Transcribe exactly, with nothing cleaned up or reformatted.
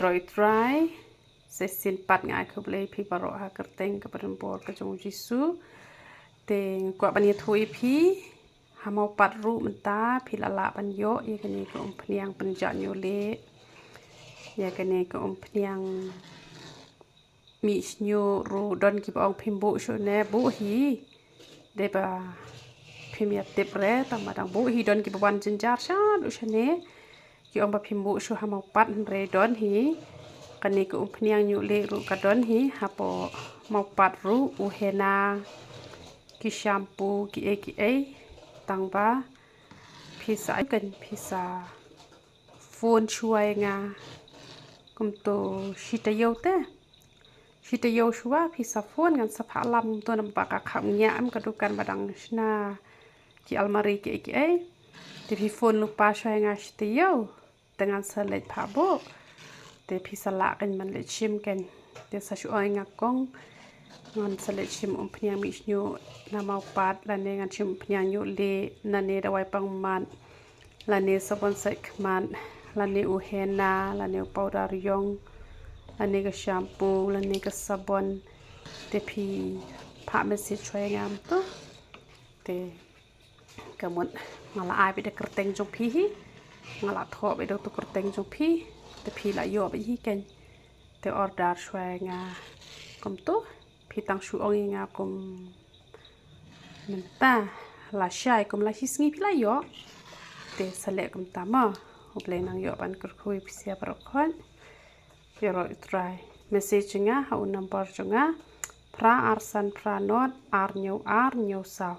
Roi trai, shisien pat nga ai khublei phi baroh ha kyrteng ka bynta ka jong u Jisu. Te nga kwah ban ïathuh ïa phi, ha Mawpat ruh mynta phi la lah ban ïoh ïa kane ka umphniang pynjah ñiuh lieh. Ïa kane ka umphniang mih shñiuh ruh don kiba ong phim buh shuh ne buh hi. Dei ba phim ïa tip re, tang ba dang buh hi don kiba wan jynjar shaduh shane. Ki ong ba phim buh shuh ha Mawpat hynrei don hi. Kane ka umphniang ñiuh lieh ruh ka don hi, hapoh Mawpat ruh u henna, ki shampoo, ki ei ki ei. Tang ba phi sa ai kan phi sa phone shuwa ïa nga. Kumto shi taïew te. Shi taïew shuwa phi sa phone ngan sa phah lam kumto namar ba ka kham ngiah em ka dukan ba dang shna ki almari ki ei ki ei. Te phi phone lypa shuwa ïa nga shi taïew. Te ngan sa leit phah buh. Te phi sa lah kan man leit shim kan. Te sa shu ong ïa nga kong. Ngan sa leit shim umphniang mih shñiuh na Mawpat lane ngan shim umphniang ñiuh lieh lane dawai pang mat. Lane sabon sait khmat, lane u henna, lane u powder ïong, lane ka shampoo, lane ka sabon. Te phi phah message shuwa ïa nga em to. Te ka mut nga la ai beit da kyrteng jong phi hi. Nga la thoh beit da uto kyrteng jong phi. Te phi la ïoh beit hi kan. Te order shuwa ïa nga kumto. Phi tang shu ong ïa nga kum mynta la shai kum la shi sngi phi la ïoh. Te sa leh kumta mo. U Blei nang ïoh ban kyrkhu ïa phi sa baroh khoit. Ïaroh ïa u Trai. Message ïa nga ha u number jong nga phra ar san phra nod ar hynñiew ar hynñiew saw.